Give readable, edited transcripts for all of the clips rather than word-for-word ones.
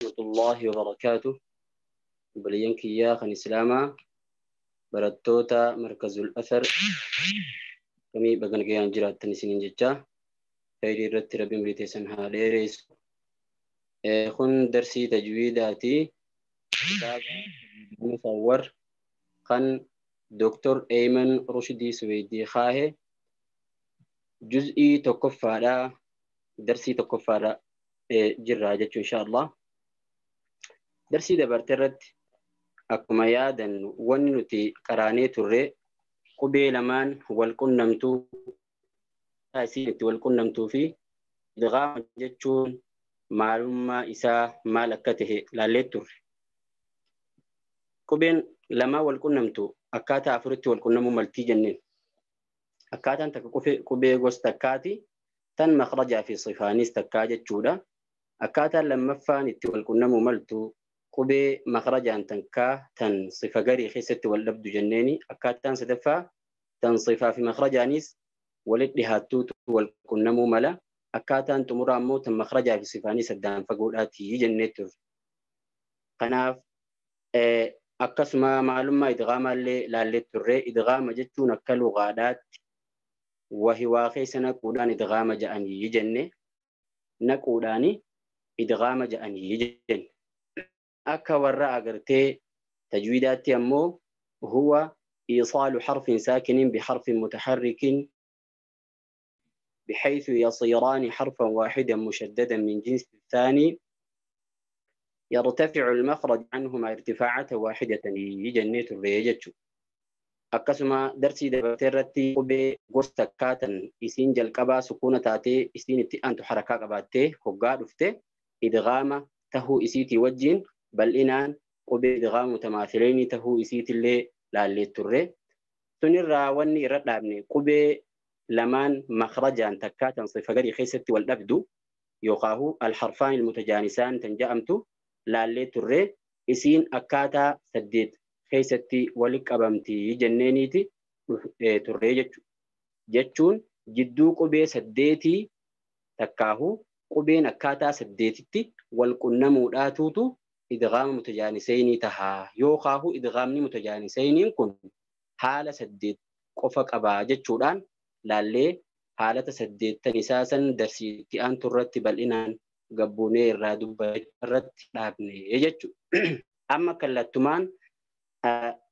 Warahmatullahi wabarakaatuh. Obboleeyyan kiyyaa kan Islaamaa, barattoota Markazul Athar kamii baga nagayaan jiraattan isiniin jecha, khayrii irratti Rabbiin umrii teessan haa dheeressu. Kun darsii tajwiidaati. Kitaaba Musawwar kan Dr. Eyman Rushdii Suweydii kaahe juz'ii tokkoffaadha. Darsii tokkoffaadha jirra jechuu insha Allah. Darsii dabarte irratti akkuma yaadannu wanni nuti qaraanee turre qubee lamaan wal qunnamtuu, isiin itti wal qunnamtuu fi idghaama jechuun maalummaa isaa maal akka tahe laallee turre. Qubeen lamaan wal qunnamtu akkaataa afuritti wal qunnamuu maltii jenneen. Akkaataan takka qubee gosa takkaati, tan makrajaa fi sifaanis takkaa jechuudha. Akkaataan lammaffaan itti wal qunnamuu maltu qubee makrajaan takkaa tan sifa garii keessatti wal dhabdu jenneeni. Akkaataan sadaffaa tan sifaa fi makrajaanis walitti dhihaattuutu wal qunnamuu mala. Akkaataan xumuraa immoo tan makrajaa fi sifaanis addaan fagoodhaatii jennee turre. Kanaaf akkasuma maalummaa idghaamaa illee laallee turre. Idghaama jechuun akka lugaadhaatti wahi waa keessa naquudhaan idghaama ja'anii jenne, naquudhaani idghaama ja'anii jenne. Akka warra agartee tajwiidaatti ammoo huwa iisaalu harfin saakinin biharfin mutaharrikin بحيث يصيران حرفا واحدا مشددا من جنس الثاني يرتفع المخرج عنهما ارتفاعة واحدة جنة الريجة. Akkasuma darsii dabartee irratti qubee gosa takkaatan isiin jalqabaa sukuuna taatee isiin itti aantu harakaa qabaattee hoggaa dhufte idghaama tahuu isiitii wajjin bal'inaan qubee idghaama mutamaathileynii tahuu isiitillee laallee turre. Sunirraa wanni irra dhaabne qubee lamaan makrajaan takkaatan sifa gadii keessatti wal dhabdu yookaahu alharfaan ilmutajaanisaan tan ja'amtu laallee turre, isiin akkaataa 8 keessatti walitti qabamti jenneeniiti turre jechuudha. Jechuun jidduu qubee 8 takkaahu qubeen akkaataa 8tti wal qunnamuudhaatuutu idghaama mutajaaniseenii tahaa, yookaahu idghaamni mutajaaniseenii kun haala 8 qofa qabaa jechuudhaan laallee haalata 8 isaa san darsiitti aantu irratti bal'inaan gabbuunee irraa dubbachuu irratti dhaabne jechuudha. Amma kallattumaan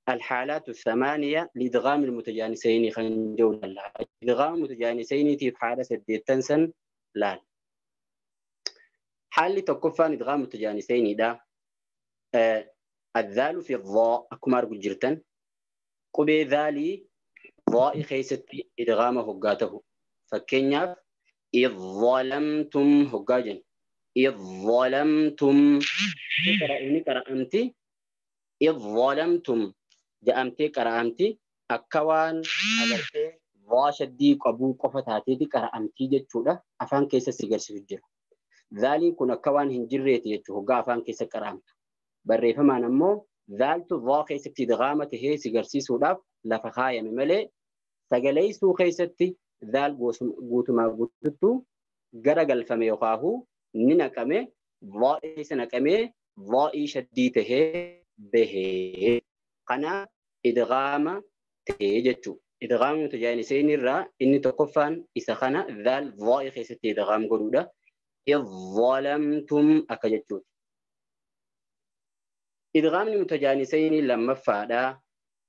الحالات الثمانية لإدغام المتجانسين خنجول الله. إدغام المتجانسين في حالة سديتن سن لا حال تكفان إدغام المتجانسين دا الذال في الضاء أكمار جرتن قبي ذالي ضاء خيست إدغام هقاته فكينيا إذ ظلمتم هقاجن إذ ظلمتم قرأنتي إذ ظلمتم جأمتي قرأمتي أكوان أغرتي ضاشدي قبو قفتاتي قرأمتي جتشودا أفان كيسا سيغرسي الجر ذالي كن أكوان هنجريتي جتشو هقا أفان كيسا قرأمت بريفة ما نمو ذالتو ضا كيسا تدغامته هي سيغرسي سوداف لفخايا مملي سغليسو كيستي ذال قوتما قوتتو غرقل فمي يقاهو ننقمي ضا كيسا نقمي ضائي شديته به قنا إدغام تيجتو إدغام متجانسين الرا إني تقفان إذا خنا ذال ضائق ست إدغام قرودة إذ ظلمتم أكجتو إدغام المتجانسين لما فادا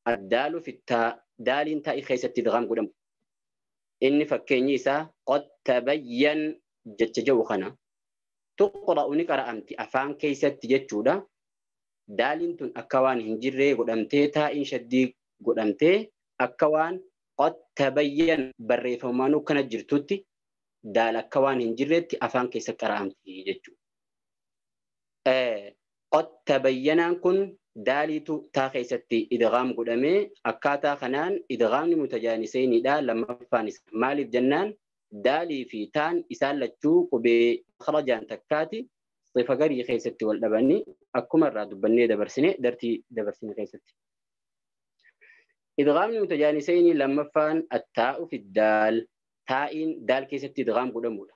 الدال في التاء دال تاء خيست إدغام قدام إني فكيني إسا قد تبين جتجو خنا تقرأ نقرأ أمتي أفان كيست جتشو دا daaliin tun akka waan hin jirree godhamtee taa'iin shaddii godhamtee akka waan qad tabayyan barreeffamaan kana jirtutti daal akka waan hin jirreetti afaan keessa qara'amti jechuudha. Qad tabayyanaan kun daaliitu taa keessatti idghaam godhamee akkaataa kanaan idghaamni mutajaaniseenidha lammaffaan isa. Maaliif jennaan daalii fi taan isaan lachuu qubee makrajaan takkaati sifa garii keessatti wal dhabanii akkuma irraa dubbannee dabarsine dartii dabarsine keessatti. Idghaamni mutajaaniseenii lammaffaan attaa'u fi daal taa'iin daal keessatti idghaam godhamudha.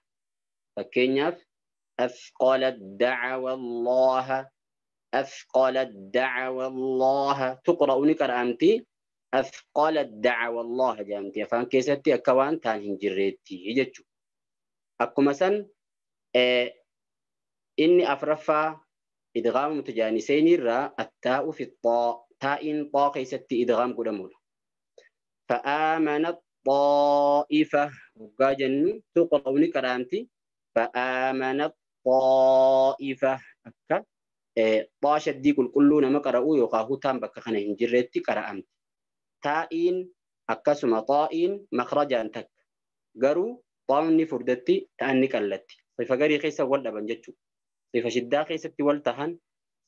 Fakkeenyaaf أثقلت دعوى الله أثقلت دعوى الله تقرأ نقرأمتي أثقلت دعوى الله جامتي فان كيستي أكوان تان هنجريتي يجتشو أكو مثلا إني أفرفا إدغام متجانسين الراء التاء في الطاء تاء طاء كيستي إدغام قدمون فآمنت طائفة وقاجن تقرأ نقرأمتي فآمنت طائفة أكا طا شدي كل كلنا ما قرأوا يقاهو تام بك خنا هنجريتي قرأمت تائين أكسم طائين مخرجا تك قرو طاوني فردتي تأني كالتي صفة قري خيسة والدبن جتشو صفة شدا خيسة والتهن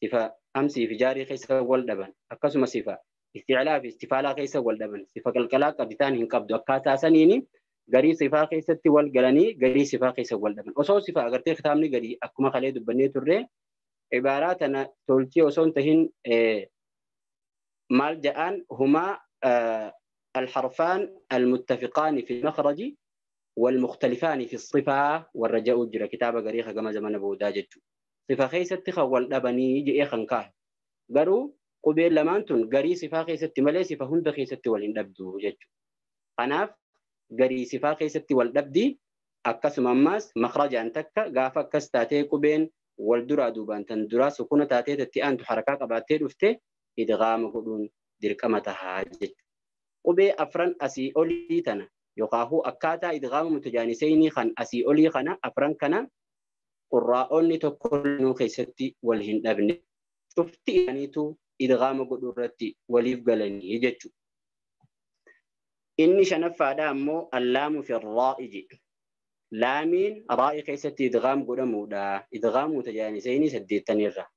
صفة أمسي في جاري خيسة والدبن أكسم صفة استعلاء في استفالة خيسة والدبن صفة كالكلا قبتان هنقبدو أكاتا سنيني garii sifaa keessatti wal galanii garii sifaa keessa wal dhaban. Osoo sifaa agartee kitaabni garii akkuma kalee dubbannee turre ibaaraa tana tolchee osoo hin tahin maal ja'aan humaa الحرفان المتفقان في المخرج والمختلفان في الصفة والرجاء جرى كتابة غريخة كما زمن بودا جتشو صفة خيست خول دبني جئ خنكاه غرو قبيل لمانتون غري صفة خيست ملي صفة هند خيست ولين دبدو جتشو قناف garii sifaa keessatti wal dhabdi akkasuma ammaas makrajaan takka gaafa akkas taatee qubeen wal duraa duubaan tan duraa sukuna taatee tatti aantu harakaa qabaattee dhufte idgaama godhuun dirqama tahaa jechuudha. Qubee afran asii olii tana yookaahuu akkaataa idgaama mutajaaniseenii kan asii olii kana afran kana qurraa'onni tokko keessatti wal hin dhabne cufti isaaniitu idgaama godhuu irratti waliif galanii jechuudha. إني شنفا أمو اللام في الرائج لامين رائي كيستي إدغام قدمو دا إدغام متجانسين سديتني الرا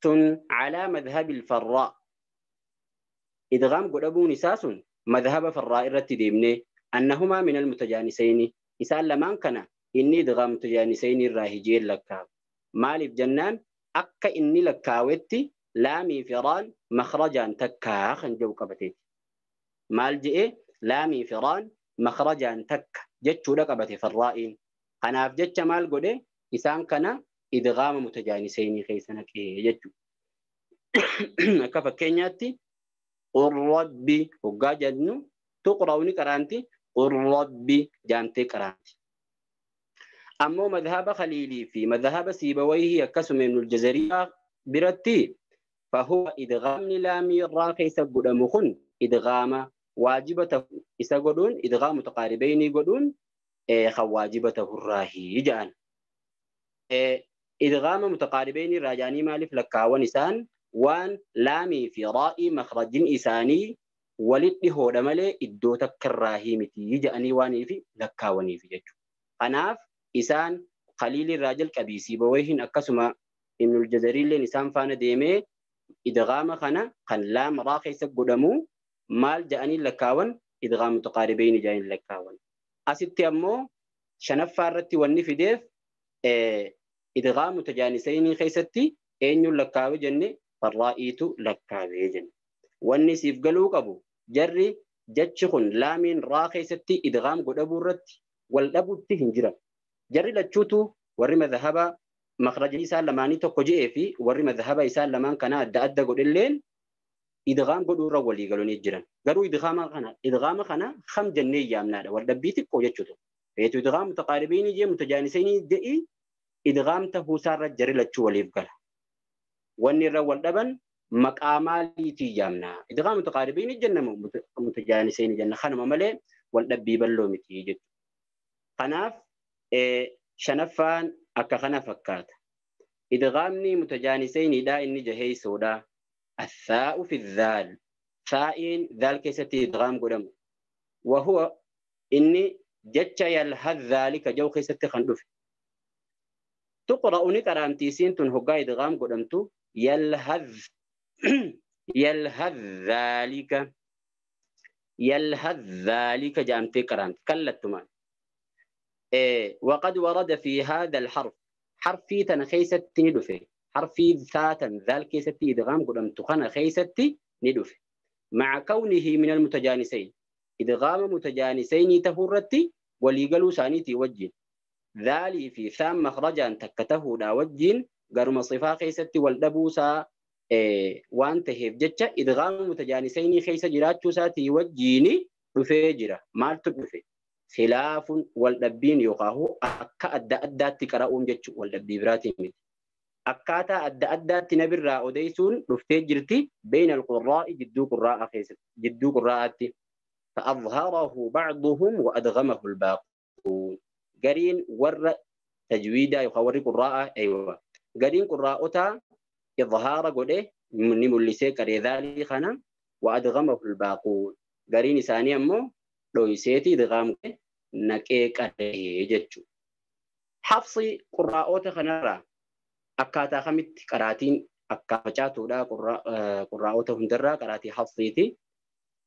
سن على مذهب الفراء إدغام قدمو نساس مذهب فراء الرتديمني أنهما من المتجانسين إسال لمان كان إني إدغام متجانسين الراهجين لكاو مالف جنان أكا إني لكاوتي لامي فران مخرجا تكا خنجو قبتيت maal je'e laamii firaan makrajaan takka jechuudha qabate farraa'iin. Kanaaf jecha maal godhe isaan kana idgaama mutajaaniseenii keessa naqee jechuudha. Akka fakkeenyaatti qul rabbi hoggaa jennu tuqra'u ni qaraanti qul rabbi jaamtee qaraanti. Ammoo madhaba Khaliilii fi madhaba Siibawayhii akkasuma Ibnul Jazariyaa biratti fahuwa idgaamni laamii irraa keessa godhamu kun idgaama واجبته إذا قدون إدغام متقاربين قدون خواجبته الراهي جان إدغام متقاربين راجاني مالف لكاوان إسان وان لامي في رائي مخرج إساني ولد هو دمالي إدو تكراهي متي جاني واني في لكاواني في ججو قناف إسان خليل الراجل كبيسي بويهن أكسما إن الجزري اللي نسان فانا ديمي إدغام خنا خن لام راخيس قدمو maal ja'anii lakkaawan idgaam mutaqaaribayni ja'anii lakkaawan. Asitti ammoo shanaffaa irratti wanni fideef idgaam mutajaanisayni keessatti eenyuun lakkaawe jenne farraa'iitu lakkaawee jenne. Wanni siif galuu qabu jarri jechi kun laamiin raa keessatti idgaam godhabuu irratti wal dhabuutti hin jiran. Jarri lachuutu warri madhaba makhraja isaan lamaanii tokko je'ee fi warri madhaba isaan lamaan kana adda adda godhelleen idgaam godhuu irra walii galanii jiran. Garuu idgaama kana kam jennee yaamnaadha. Wal dhabbii xiqqoo jechuudha. Feetu idgaam mutaqaaribiinii jee mutajaaniseenii je'i idgaam tahuu isaarra jarri lachuu waliif gala. Wanni irra wal dhaban maqaa maaliitii yaamna. Idgaam mutaqaaribiinii jenna mutajaaniseenii jenna. Kanuma malee wal dhabbii bal'oo miti jechuudha. Kanaaf shanaffaan akka kana fakkaata. Idgaamni mutajaaniseenidha inni jaheessoodha. الثاء في الذال ثائين ذال كيستي إدغام قدام وهو إني جتش يلهذ ذلك جو كيستي خندف تقرأ نكرامتي سين هقا إدغام قدامتو يلهذ يلهذ ذلك يلهذ ذلك جامتي كرامتي كلتمان وقد ورد في هذا الحرف حرفي تنخيست ندفه حرفي ذاتا ذلك ستي إدغام قدمت خنا خيستي ندف مع كونه من المتجانسين إدغام متجانسين تهرتي وليقلوا سانيتي وجه Dhaalii fi thaan makhrajaan takka tahuudhaa wajjiin garuma sifaa keessatti wal dhabuusaa waan taheef jecha idghaama mutajaanisayni keessa jiraachuu isaatii wajjiin dhufee jira. Maaltu dhufe? Khilaafun wal dhabbiin yookaan akka adda addaatti qara'uun jechuudha wal dhabbii biraatiin miti. Akkaataa adda addaatti nabirraa odeessuun dhuftee jirti beeyna alqurraa'i jidduu qurraa'a keessatti jidduu qurraa'aatti. فأظهره بعضهم وأدغمه الباقون. قرين ور تجويدا يخوري قراءة أيوة. قرين قراءتا إظهار قده من ملسي كري ذلك خنا وأدغمه الباقون. قرين ثانيا مو لو يسيتي إدغام نكيك جتشو. حفصي قراءتا خنا أكاتا خمت قراتين أكاتا لا قراءتا هندرا قراتي حفصيتي.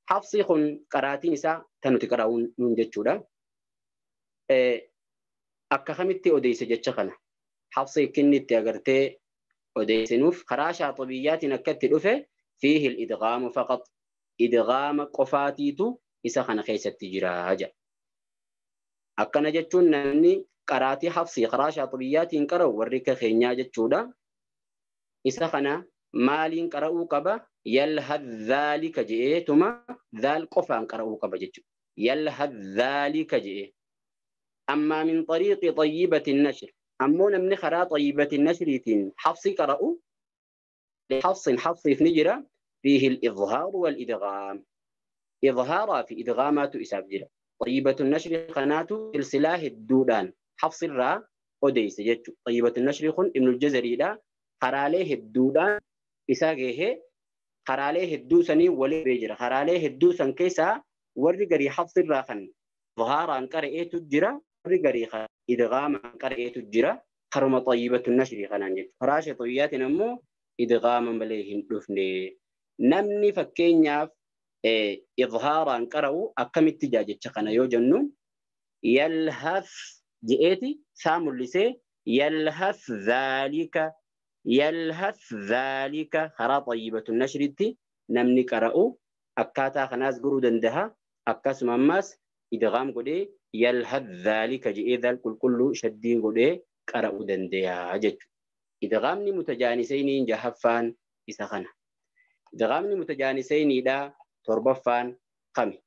حفصي خن قراتين إسا تنوتي قراؤون نون جتشو دا. Akka kamitti odeesse jecha kana Hafsi kinni itti agartee odeessinuuf karaa shaaxibiyyaatiin akka itti dhufe fiihi al-idghaamu faqat idghaama qofaatiitu isa kana keessatti jira jedha. Akkana jechuun namni qaraatii Hafsii karaa shaaxibiyyaatiin qara'u warri akka keenyaa jechuudha. Isa kana maaliin qara'uu qaba? Yalhad dhaalika je'eetuma dhaal qofaan qara'uu qaba jechuudha. Yalhad dhaalika je'ee. أما من طريق طيبة النشر أمون من خرا طيبة النشر حفص قرأوا لحفص حفص في نجرة فيه الإظهار والإدغام إظهارا في إدغامات إساب جرة طيبة النشر قناة سلسلة الدودان حفص الراء أوديس جتشو طيبة النشر خن ابن الجزري لا خراليه الدودان إساقه خراليه الدوسني ولي بيجرة خراليه الدوسن كيسا ورقري حفص الراء خن ظهارا قرئت الجرة غريقة إدغام قرئت الجرة خرم طيبة النشر خنان فراشة طيات نمو إدغام مليهن دفني نمني فكينيا إظهارا قرأوا أكم التجاج خنا يوجنو يلهث جئتي سام اللسي يلهث ذلك يلهث ذلك خرا طيبة النشر تي نمني قرأوا أكاتا خناس قرو دندها أكاس مماس إدغام قدي يلهث ذلك جئ ذلك كل شدين قدي قرأوا دندها جت إدغامني متجانسين جهفان إسخنا إدغامني متجانسين دا تربفان قمي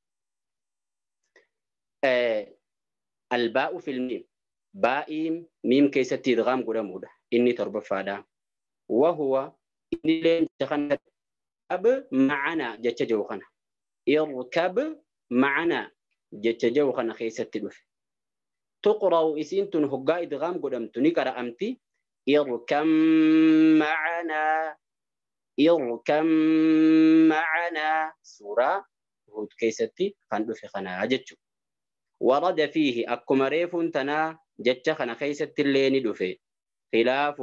الباء في الميم باء ميم كيستي إدغام قدامودا إني تربفادا وهو إني لين تخنا أب معنا جت جوخنا اركب معنا جت جوخنا خيستي دف تقرأ إسين هقا إدغام قدامتو نقرأ أمتي اركب معنا اركب معنا سورة هود كيستي خندو في خنا جتشو ورد فيه أكما ريف تنا جتش خنا خيستي اللين دفي خلاف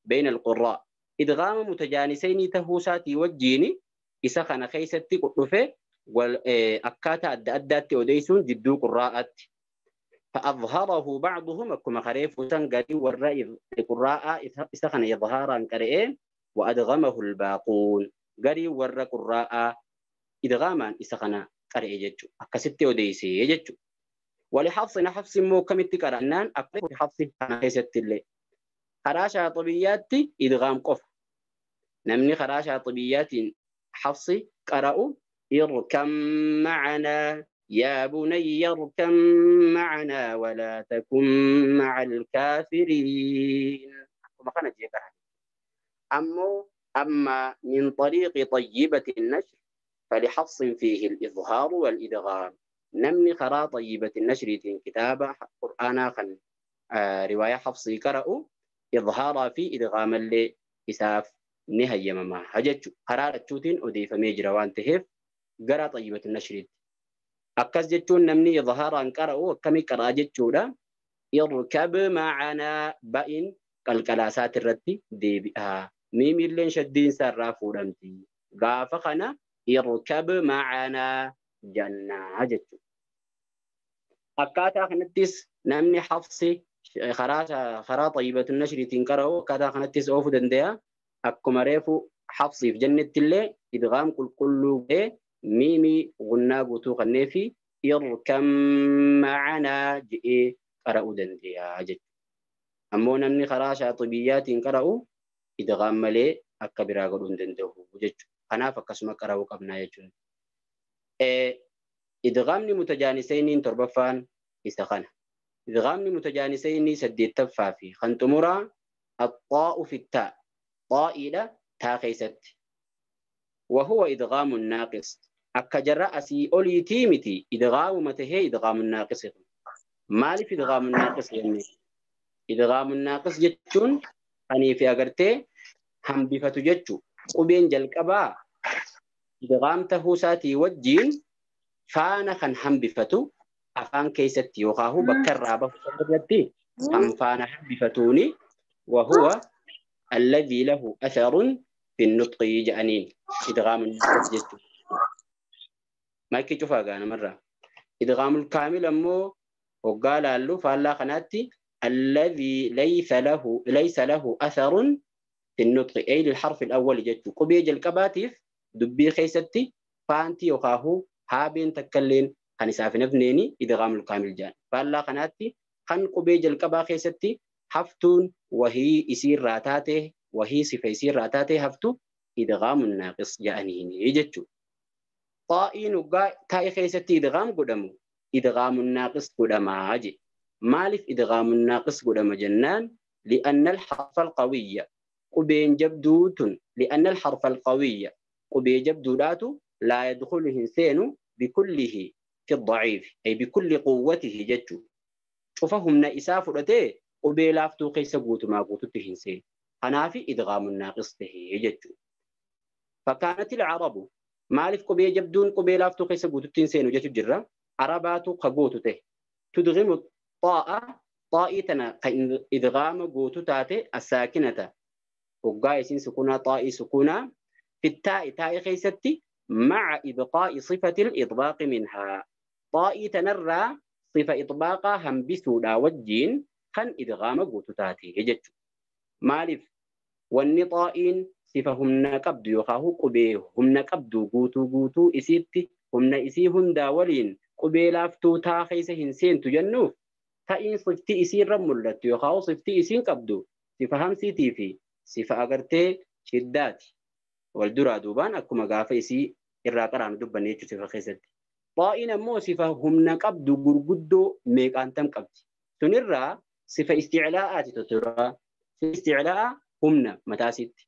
بين القراء إدغام متجانسين تهوساتي وجيني إسا خنا خيستي دفي والأكاتا أدى أديسون جدو قراءات فأظهره بعضهم أكما خريف تنقري والرأي قراء إسا خنا إظهارا كرئين وأدغمه الباقون قري ور قراء إدغاما إسخنا قرئ جتشو أكستي أوديسي جتشو ولحفص حفص مو كم التكرنان أقرأ حفص خيست اللي خراشة طبيات إدغام قف نمني خراشة طبيات حفص قرأوا اركم معنا يا بني اركم معنا ولا تكن مع الكافرين. أما من طريق طيبة النشر فلحفص فيه الإظهار والإدغام. نمني خرا طيبة النشر كتابة قرآن خن رواية حفصي قرأوا إظهارا في إدغام اللي إساف نهاية ما حجت قرار التوتين أضيف ميجروان تهف قرأ طيبة النشر أكس جتون نمني إظهارا قرأوا كمي قرأ جتشودا يركب معنا بإن الكلاسات الرتي دي بها ميم اللين شدين سرافو رمتي غافقنا يركب معنا جنة جتشو أكاتا خنتس نمني حفصي خرا طيبة النشر تنكره كاتا خنتس أوفو دنديا أكما ريفو حفصي في جنة اللي إدغام كل كله ميمي غنا قوتو خنيفي يركب معنا جئ قرأو دنديا جتشو. Ammoo namni karaa shaaxibiyyaatiin qara'u idgaam malee akka biraa godhuu hin danda'u jechuudha. Kanaaf akkasuma qara'uu qabnaa jechuudha. Idgaamni mutajaanisayniin torbaffaan isa kana. Idgaamni mutajaanisayni saddeettaffaa fi kan xumuraa axxaa'u fittaa xaa'iidha taa keessatti. Wahuwa idgaamu naaqis. Akka jarra asii oliitii miti idgaamuma tahee idgaamu naaqis. Maaliif idgaamu naaqis jennee? Idgaamu naaqis jechuun kanii fi agartee hambifatu jechuu. Qubeen jalqabaa idgaam tahuu isaatii wajjiin faana kan hambifatu afaan keessatti yookaan bakka irraa bahu irratti kan faana hambifatuuni wahuwa alladhii lahu atharun fi nutqi jedhaniin idgaamu naaqis jechuudha. Maayikii cufaa gaa namarraa. Idgaamul kaamil ammoo hoggaa laallu faallaa kanaatti alladhii laysa lahu atharun fi nutqi ay lilharfi alawwal jechuu qubee jalqabaatiif dubbii keessatti faanti yookaan haabeen takkalleen kan isaaf hin hafneeni idgaamul kaamil jedhan. Faallaa kanaatti kan qubee jalqabaa keessatti haftuun wahii isiirraa taate wahii sifa isiirraa taate haftu idgaamun naaqis jedhaniini jechuudha. Xaa'iin hoggaa taa'e keessatti idgaam godhamu idgaamun naaqis godhamaa jedhe. Maaliif idgaamun naaqis godhama jennaan li'anna alharfa alqawiyya qubeen jabduutun li'anna alharfa alqawiyya qubee jabduudhaatu laa yadkhulu hin seenu bikullihi fi daciif ay bikulli quwwatihi jechuu cufa humna isaa fudhatee qubee laaftuu keessa guutumaa guututti hin seenu. Kanaafi idgaamun naaqis tahee jechuu. Fakkaanati alcarabu maaliif qubee jabduun qubee laaftuu keessa guututti hin seenu jechu jirra. Arabaatu ka gootu ta'e. Tudgimu xaa'a xaa'ii tana kan idgaama gootu taate asaakinata. Hoggaa isiin sukunaa xaa'ii sukunaa fittaa'i taa'ii keessatti maca ibqaa'i sifatil itbaaqi minhaa. Xaa'ii tanarraa sifa itbaaqaa hambisuudhaa wajjiin kan idgaama gootu taate jechuudha. Maaliif wanni xaa'iin sifa humna qabdu yookaan qubee humna qabdu guutuu guutuu isiitti humna isii hundaa waliin qubee laaftuu taa keessa hin seentu jennuuf ta'iin sifti isiirra mul'attu yookaan sifti isiin qabdu sifa hamsiitii fi sifa agartee shiddaati. Wal duraa duubaan akkuma gaafa isii irraa qaraanu dubbanne jechuudha sifa keessatti. Xaa'iin ammoo sifa humna qabdu gurguddoo meeqaan tam qabdi. Sunirraa sifa isticlaa'aati toturaa. Sifa isticlaa'aa humna mataasitti.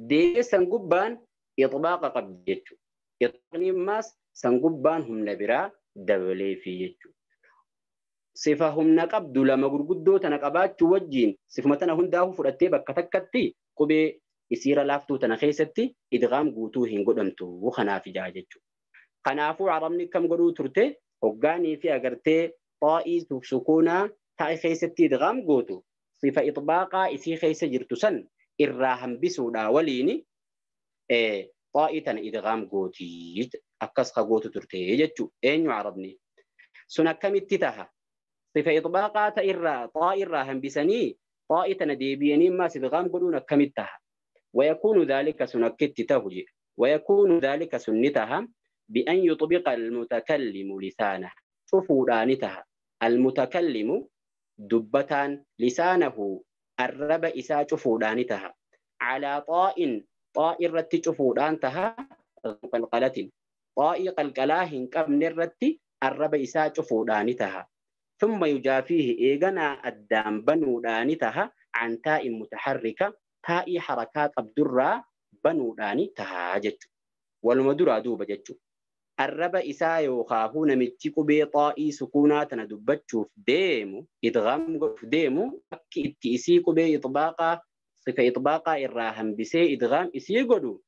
Deebiin sangubbaan ixbaaqa qabdi jechuudha. Ixbaaqni ammaas sangubbaan humna biraa dabaleefi jechuudha. Sifa humna qabdu lama gurguddoo tana qabaachuu wajjiin sifuma tana hundaafuu fudhattee bakka takkatti qubee isiira laaftuu tana keessatti idgaam guutuu hin godhamtu kanaaf ijaa jechuudha. Kanaafuu arabni kam godhuu turte hoggaanii fi agartee xaa'ii sukuunaa taa'e keessatti idgaam gootu sifa ixbaaqaa isii keessa jirtu san irraa hambisuudhaa waliin xaa'ii tana idgaam gootii akkas ka gootu turte jechuudha. Eenyu arabni? Sun akkamitti taha? Sifa ixbaaqaa ta irraa xaa'ii irraa hambisanii xaa'ii tana deebi'anii ammaas idgaam godhuun akkamitti taha? ويكون ذلك سنكت تهجي ويكون ذلك سنتها بأن يطبق المتكلم لسانه شوفوا المتكلم دبتان لسانه الرب إسا شفودانتها على طاء طاء الرت شفودانتها قلقلة طاء قلقلاه كم الرت الرب إسا شفودانتها ثم يجافيه إيغنا الدام بنودانتها عن تاء متحركة تاء حركات الدرة بنودانتها جت والمدرة دوبة جت الرب إسا يوخاهو نمتي قبي طائي سكونا تندبتشو في ديمو إدغام في ديمو أكي إتي قبي إطباقا صفة إطباقا إراهم بسي إدغام إسي قدو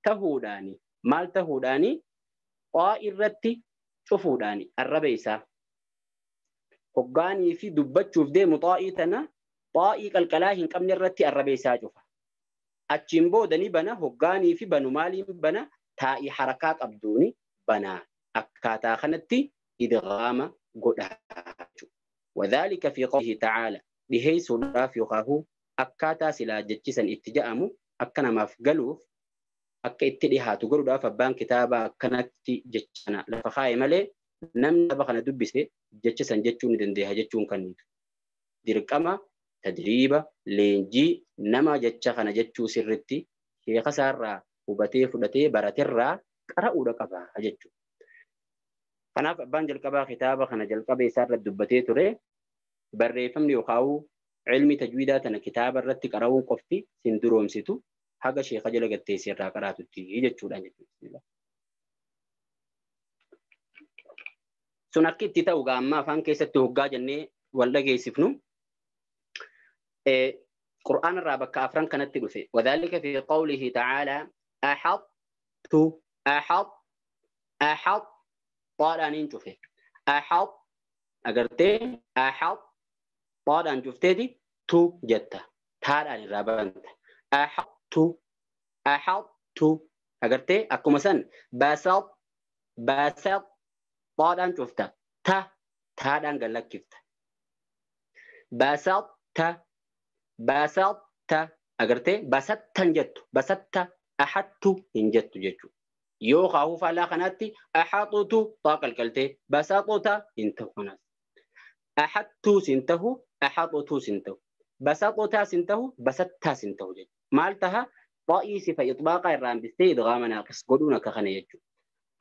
تهوداني مال تهوداني طائي الرتي شوفوداني الرب إسا هقاني في دبتشو في ديمو طائي تنا طائي قلقلاهن قمن الرتي الرب إسا جوفا أتشنبو دني بنا هقاني في بنو مالي بنا تائي حركات أبدوني بنا أكاتا خنتي إدغام قدها وذلك في قوله تعالى بهي سوراف يخاه أكاتا سلا جتشسا اتجأمو أكنا ما فقلوف أكا اتلها تقول دافا بان كتابا كانت جتشنا لفخاي ملي نم بخنا دبسي جتشسا جتشون دنديها جتشون كنيت Dirqama tadriiba leenjii nama jecha kana jechuu sirritti sheeka isaarraa hubatee fudhatee baraterraa qara'uudha qaba jechuudha. Kanaaf abbaan jalqabaa kitaaba kana jalqaba isaarra dubbatee ture barreeffamni yookaan ilmi tajwiidaa tana kitaaba irratti qara'uun qofti sin duroomsitu haga sheeka jala gatteessee irraa qaraatutti jechuudha jechuudha. Sun akka itti ta'u gaamma afaan keessatti hoggaa jennee wal dhageessifnu Qur'aan irraa bakka afran kanatti dhufe. Wadhalika fi qawlihi ta'aalaa axadtu axad axad xaadhaan hin cufe. Axad agartee axad xaadhaan cufteeti tu jetta. Taadhaan irraa banta. Axadtu axadtu agartee akkuma san basad basad xaadhaan cufta. Ta taadhaan gallakkifta. Basadta basatta agartee basattan jettu basatta axattu hin jettu jechuudha. Yoo kaahuu faallaa kanaatti axaxutu xaa qalqaltee basaxuta hin ta'u kanaas. Axattuus hin ta'u axaxutuus hin ta'u basaxutaas hin ta'u basattaas hin ta'u jechuudha. Maal taha xaa'ii sifa ixbaaqaa irraa hambistee idgaama naaqis godhuun akka kana jechuudha.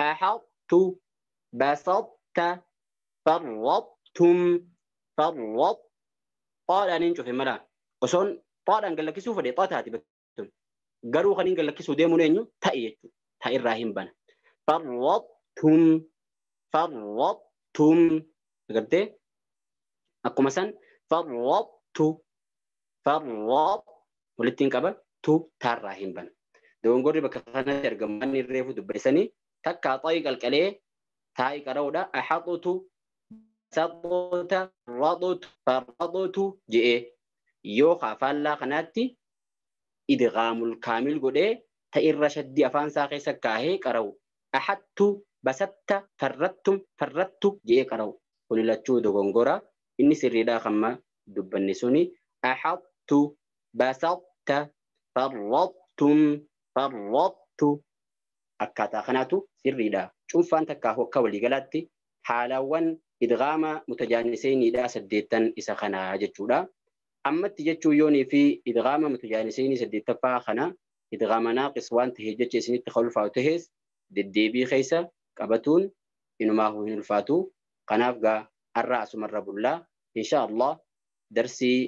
Axattu basatta farrattum farrat xaadhaan hin cufe malaa. Osoon xaadhaan gallakkisuu fedhe xaa taati bakki garuu kan hin gallakkisuu deemuun eenyu ta'i jechuudha. Ta'i irraa hin bana. Farrattum farrattum agartee akkuma san farrattu farrat walitti hin qaba tu taarraa hin bana. Dogongorri bakka kanatti argamu waan reefu dubbisanii takkaa xa'i qalqalee taa'i qara'uudha. Axaxutu saxuta raxutu farraxutu je'ee yoo faallaa kanaatti idgaamul kaamil godhee ta'irra shaddii afaan isaa keessa kaahee qara'u. Axattu basatta farrattum farrattu je'ee qara'u. Kun lachuu dogongora inni sirriidhaa kamma dubbanne suni axattu basatta farrattum farrattu akkaataa kanaatu sirriidha. Cuunfaan takkaa akka waliigalaatti haalawwan idgaama mutajaaniseenidhaa 8 isa kanaa jechuudha. Ammatti jechuun yoonii fi idgaama mutajaaniseenii 8ffaa kana idgaama naaqis waan ta'eef jecha isinitti kan ulfaatu ta'es deddeebii keessa qabatuun inumaahuu hin ulfaatu. Kanaaf gaa har'a asumarra bullaa insha Allah darsii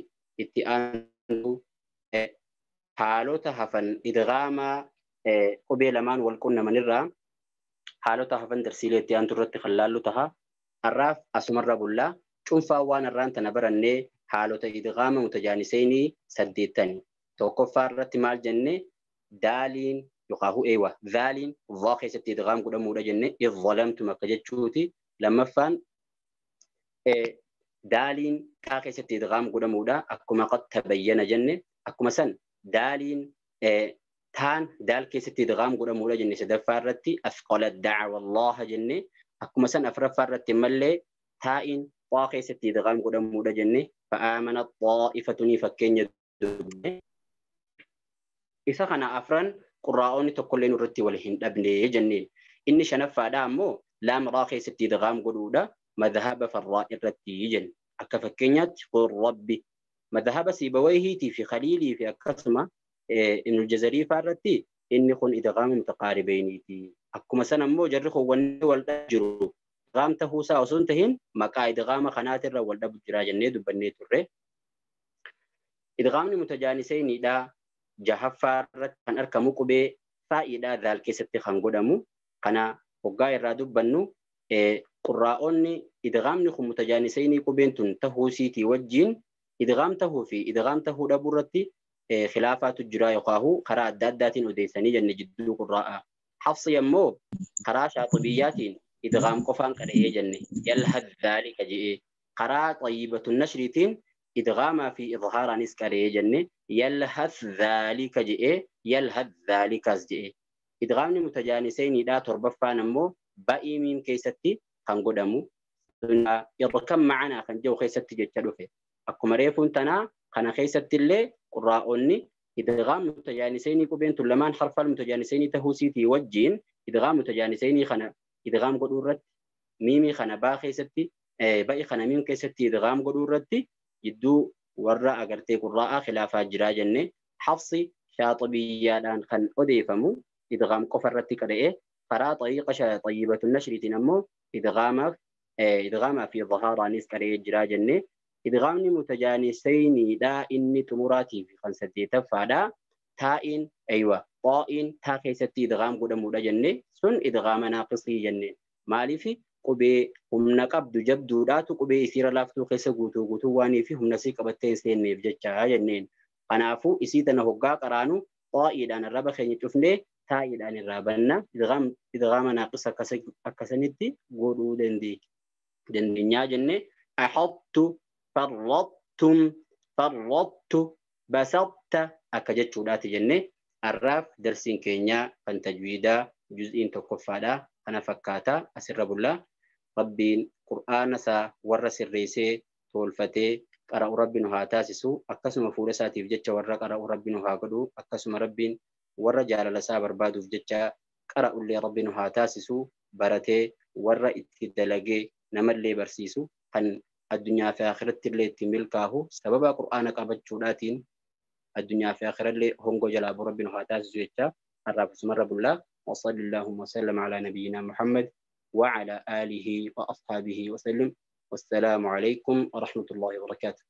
itti aanu haalota hafan idgaama qubee lamaan wal qunnamanirraa haalota hafan darsiilee itti aantu irratti kan laallu taha. Har'aaf asumarra bullaa cuunfaa waan har'aan tana barannee haalota idgaama mutajaaniseenii 8. Tokkoffaa irratti maal jenne daaliin yookaan eewa daaliin dhaa keessatti idgaam godhamuudha jenne idzalamtum akka jechuuti. Lammaffaan daaliin taa keessatti idgaam godhamuudha akkuma qad tabayyana jenne. Akkuma san daaliin taan daal keessatti idgaam godhamuudha jenne sadaffaa irratti asqala da'wa Allah jenne. Akkuma san afraffaa irratti mallee taa'iin xaa keessatti idgaam godhamuudha jenne. Fa'aamana xaa'ifatuni fakkeenya dubne. Isa kana afran qurraa'onni tokkollee nurratti wal hin dhabne jenneen. Inni shanaffaadha ammoo laam raa keessatti idgaam godhuudha madhaba farraa irratti jenne. Akka fakkeenyaatti qul rabbi madhaba Siibawayhiitii fi Khaliilii fi akkasuma Ibnul Jazarii fa'aa irratti inni kun idgaama mutaqaaribeeniiti. Akkuma san ammoo jarri kun wanni wal dhabu jiru idgaam ta'uusaa osoo hin tahin maqaa idgaama kanaatirra wal dhabu jira jennee dubbannee turre. Idgaamni mutajaaniseenidha jahaffaa irratti kan argamu qubee faa'iidhaa daal keessatti kan godhamu. Kana hoggaa irraa dubbannu qurraa'onni idgaamni kun mutajaaniseenii qubeen tun ta'uusiitii wajjin idgaam ta'uu fi idgaam ta'uu dhabuu irratti khilaafaatu jira yookaan karaa adda addaatiin odeessanii jenne jidduu qurraa'aa. Hafsi ammoo karaa shaaxibiyyaatiin idgaam qofaan qara'ee jenne yalhad dhaalika je'ee karaa xayyibatun nashriitiin idgaamaa fi idhaaraanis qara'ee jenne yalhad dhaalika je'ee yalhad dhaalikaas je'ee. Idgaamni mutajaaniseenidhaa torbaffaan ammoo ba'ii miim keessatti kan godhamu irkam macanaa kan jedhu keessatti jecha dhufe. Akkuma reefuun tanaa kana keessatti illee qurraa'onni idgaam mutajaaniseenii qubeen tun lamaan harfal mutajaaniseenii ta'uusiitii wajjin idgaam mutajaaniseenii kana idgaam godhuu irratti miimii kana baa keessatti ba'i kana miim keessatti idgaam godhuu irratti Jidduu warra agartee qurraa'aa khilaafaa jiraa jenne. Hafsi shaaxibiyyaadhaan kan odeeffamu idgaam qofa irratti qara'e. Karaa xariiqa xayyibatu nashriitiin ammoo idgaamaa fi zahaaraanis qara'ee jiraa jenne. Idgaamni mutajaanisayniidha inni xumuraatii fi kan saddeetaffaadha. Taa'iin aywa xaa'iin taa keessatti idgaam godhamuudha jenne. Sun idgaama naaqisii jenne. Maaliif? Qubee humna qabdu jabduudhaatu qubee isiirra laaftuu keessa guutuu guutuu waanii fi humna sii qabattee hin seenneef jecha jenneen. Kanaafuu isii tana hoggaa qaraanu xaa'iidhaan arraba keenya cufnee taa'iidhaan irraa banna. Idgaama naaqis akkasanitti godhuu dandeenyaa jenne. Axattu, farrattum, farrattu, basatta akka jechuudhaati jenne. Arraaf darsiin keenyaa kan tajwiidaa juz'iin tokkoffaadha. Kana fakkaata asirra bullaa. Rabbiin qur'aana isaa warra sirreessee tolfatee qara'u rabbi nu haa taasisu. Akkasuma fuula isaatiif jecha warra qara'u rabbi nu haa godhu. Akkasuma rabbiin warra jaalala isaa barbaaduuf jecha qara'ullee rabbi nu haa taasisu. Baratee warra itti dalagee namallee barsiisu kan addunyaa fi akhiratti illee itti milkaahu sababa qur'aana qabachuudhaatiin addunyaa fi akhirallee hongoo jalaa bu rabbi nu haa taasisu jecha har'aaf asumarra bullaa. وصلى اللهم وسلم على نبينا محمد وعلى آله وأصحابه وسلم. والسلام عليكم ورحمة الله وبركاته.